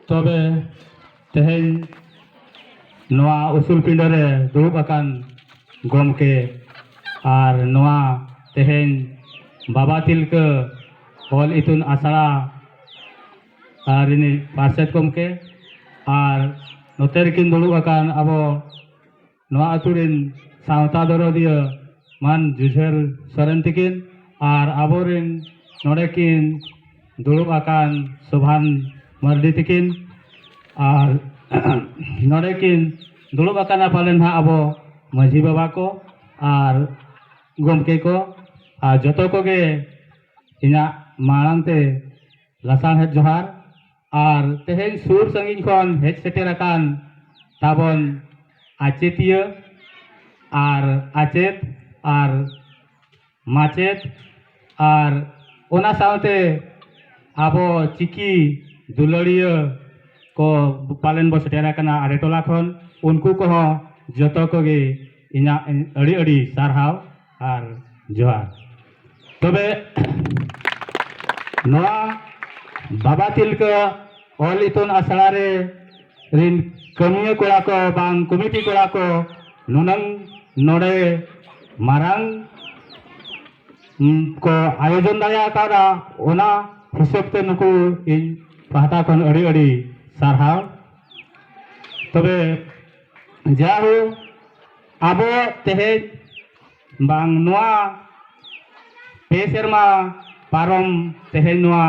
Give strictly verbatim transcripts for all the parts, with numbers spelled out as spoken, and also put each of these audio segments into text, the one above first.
ᱛᱚᱵᱮ ᱛᱮᱦᱮᱧ ᱱᱚᱣᱟ ᱩᱥᱩᱞ ᱯᱤᱸᱰᱟᱹ ᱨᱮ ᱫᱩᱲᱩᱵ ᱟᱠᱟᱱ ᱜᱚᱢᱠᱮ ᱟᱨ ᱱᱚᱣᱟ ᱛᱮᱦᱮᱧ ᱵᱟᱵᱟ ᱛᱤᱞᱠᱟᱹ ᱚᱞ ᱤᱛᱩᱱ ᱟᱥᱲᱟ ᱨᱤᱱᱤᱡ ᱯᱟᱨᱥᱮᱛ ᱜᱚᱢᱠᱮ ᱟᱨ ᱱᱚᱛᱮ ᱨᱮᱠᱤᱱ ᱫᱩᱲᱩᱵ ᱟᱠᱟᱱ ᱟᱵᱚ ᱱᱚᱣᱟ ᱟᱹᱛᱩ ᱨᱤᱱ ᱥᱟᱶᱛᱟ ᱫᱚᱨᱚᱫᱤᱭᱟᱹ ᱢᱟᱱ ᱡᱩᱡᱷᱟᱹᱨ ᱥᱚᱨᱮᱱ ᱛᱤᱠᱤᱱ ᱟᱨ ᱟᱵᱚᱨᱤᱱ ᱱᱚᱰᱮ ᱠᱤᱱ ᱫᱩᱲᱩᱵ ᱟᱠᱟᱱ ᱥᱳᱵᱷᱟᱱ ᱢᱟᱨᱰᱤ ᱛᱤᱠᱤᱱ ᱟᱨ ᱱᱚᱰᱮ ᱠᱤᱱ ᱫᱩᱲᱩᱵ ᱟᱠᱟᱱᱟ ᱯᱟᱞᱮᱱ ᱦᱟᱸᱜ ᱟᱵᱚ ᱢᱟᱹᱡᱷᱤ ᱵᱟᱵᱟ ᱠᱚ ᱟᱨ ᱜᱚᱢᱠᱮ ᱠᱚ ᱟᱨ ᱡᱚᱛᱚ ᱠᱚᱜᱮ ᱤᱧᱟᱹᱜ ᱢᱟᱲᱟᱝ ᱛᱮ ᱞᱟᱥᱟᱲᱦᱮᱫ ᱡᱚᱦᱟᱨ᱾ ᱟᱨ ᱛᱮᱦᱮᱧ ᱥᱩᱨ ᱥᱟᱺᱜᱤᱧ ᱠᱷᱚᱱ ᱦᱮᱡ ᱥᱮᱴᱮᱨ ᱟᱠᱟᱱ ᱛᱟᱵᱚᱱ ᱟᱪᱮᱛᱤᱭᱟᱹ ᱟᱨ ᱟᱪᱮᱛ ᱟᱨ ᱢᱟᱪᱮᱛ ᱟᱨ ᱚᱱᱟ ᱥᱟᱶᱛᱮ ᱟᱵᱚ ᱪᱤᱠᱤ ᱫᱩᱞᱟᱹᱲᱤᱭᱟᱹ ᱠᱚ ᱯᱟᱞᱮᱱ ᱵᱚ ᱥᱮᱴᱮᱨ ᱟᱠᱟᱱᱟ ᱟᱲᱮ ᱴᱚᱞᱟ ᱠᱷᱚᱱ, ᱩᱱᱠᱩ ᱠᱚᱦᱚᱸ ᱡᱚᱛᱚ ᱠᱚᱜᱮ ᱤᱧᱟᱹᱜ ᱟᱹᱰᱤ ᱟᱹᱰᱤ ᱥᱟᱨᱦᱟᱣ ᱟᱨ ᱡᱚᱦᱟᱨ᱾ ᱛᱚᱵᱮ ᱱᱚᱣᱟ ᱵᱟᱵᱟ ᱛᱤᱞᱠᱟᱹ ᱚᱞ ᱤᱛᱩᱱ ᱟᱥᱲᱟ ᱨᱮ ᱨᱤᱱ ᱠᱟᱹᱢᱤᱭᱟᱹ ᱠᱚᱲᱟ ᱠᱚ ᱵᱟᱝ ᱠᱚᱢᱤᱴᱤ ᱠᱚᱲᱟ ᱠᱚ ᱱᱩᱱᱟᱹᱝ ᱱᱚᱰᱮ ᱢᱟᱨᱟᱝ ᱩᱢ, ᱠᱚ ᱟᱭᱳᱡᱚᱱ ᱫᱟᱲᱮ ᱟᱠᱟᱫᱟ, ᱚᱱᱟ ᱦᱤᱥᱟᱹᱵ ᱛᱮ ᱱᱩᱠᱩ ᱤᱧ ᱯᱟᱦᱴᱟ ᱠᱷᱚᱱ ᱟᱹᱰᱤ ᱟᱹᱰᱤ ᱥᱟᱨᱦᱟᱣ᱾ ᱛᱚᱵᱮ ᱡᱟᱭᱦᱳᱠ, ᱟᱵᱚ ᱛᱮᱦᱮᱧ ᱵᱟᱝ ᱱᱚᱣᱟ ᱯᱮ ᱥᱮᱨᱢᱟ ᱯᱟᱨᱚᱢ ᱛᱮᱦᱮᱧ ᱱᱚᱣᱟ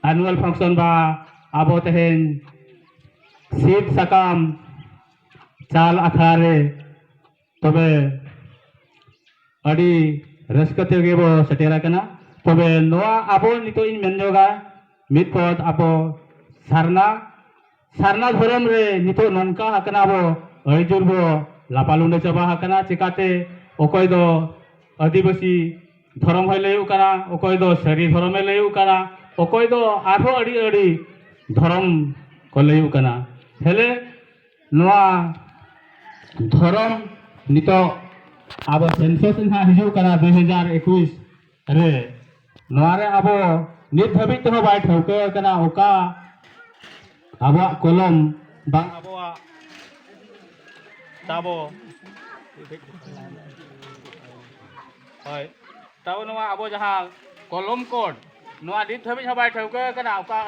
annual function ᱵᱟ ᱟᱵᱚ ᱛᱮᱦᱮᱧ ᱥᱤᱫ ᱥᱟᱠᱟᱢ ᱪᱟᱞ ᱟᱠᱷᱲᱟ ᱨᱮ ᱛᱚᱵᱮ ᱟᱹᱰᱤ ᱨᱟᱹᱥᱠᱟᱹ ᱛᱮᱜᱮ ᱵᱚ ᱥᱮᱴᱮᱨ ᱟᱠᱟᱱᱟ᱾ ᱛᱚᱵᱮ ᱱᱚᱣᱟ ᱟᱵᱚ ᱱᱤᱛᱚᱜ ᱤᱧ ᱢᱮᱱ ᱧᱚᱜᱟ, ᱢᱤᱫ ᱯᱚᱫ ᱟᱵᱚ ᱥᱟᱨᱱᱟ, ᱥᱟᱨᱱᱟ ᱫᱷᱚᱨᱚᱢ ᱨᱮ ᱱᱤᱛᱚᱜ ᱱᱚᱝᱠᱟ ᱟᱠᱟᱱᱟ ᱵᱚ, ᱟᱹᱰᱤ ᱡᱳᱨ ᱵᱚ ᱞᱟᱯᱟᱞᱩᱸᱰᱟᱹ ᱪᱟᱵᱟ ᱟᱠᱟᱱᱟ᱾ ᱪᱮᱠᱟᱛᱮ ᱚᱠᱚᱭ ᱫᱚ ᱟᱹᱫᱤᱵᱟᱹᱥᱤ ᱫᱷᱚᱨᱚᱢ ᱦᱚᱸᱭ ᱞᱟᱹᱭᱚᱜ ᱠᱟᱱᱟ, ᱚᱠᱚᱭ ᱫᱚ ᱥᱟᱹᱨᱤ ᱫᱷᱚᱨᱚᱢᱮ ᱞᱟᱹᱭᱚᱜ ᱠᱟᱱᱟ, ᱚᱠᱚᱭ ᱫᱚ ᱟᱨᱦᱚᱸ ᱟᱹᱰᱤ ᱟᱹᱰᱤ ᱫᱷᱚᱨᱚᱢ ᱠᱚ ᱞᱟᱹᱭᱚᱜ ᱠᱟᱱᱟ᱾ ᱦᱮᱞᱮ ᱱᱚᱣᱟ ᱫᱷᱚᱨᱚᱢ ᱱᱤᱛᱚᱜ ᱟᱵᱚ census ᱱᱟᱦᱟᱜ ᱦᱤᱡᱩᱜ ᱠᱟᱱᱟ ᱫᱩ ᱦᱟᱡᱟᱨ ᱮᱠᱩᱥ ᱨᱮ, ᱱᱚᱣᱟ ᱨᱮ ᱟᱵᱚ ᱱᱤᱛ ᱫᱷᱟᱹᱵᱤᱡ ᱛᱮᱦᱚᱸ ᱵᱟᱭ ᱴᱷᱟᱹᱣᱠᱟᱹ ᱟᱠᱟᱱᱟ ᱚᱠᱟ ᱟᱵᱚᱣᱟᱜ ᱠᱚᱞᱚᱢ ᱵᱟᱝ ᱟᱵᱚᱣᱟᱜ ᱛᱟᱵᱚ, ᱦᱳᱭ, ᱛᱟᱵᱚ ᱱᱚᱣᱟ ᱟᱵᱚ ᱡᱟᱦᱟᱸ ᱠᱚᱞᱚᱢ ᱠᱳᱰ, ᱱᱚᱣᱟ ᱱᱤᱛ ᱫᱷᱟᱹᱵᱤᱡ ᱦᱚᱸ ᱵᱟᱭ ᱴᱷᱟᱹᱣᱠᱟᱹ ᱟᱠᱟᱱᱟ, ᱚᱠᱟ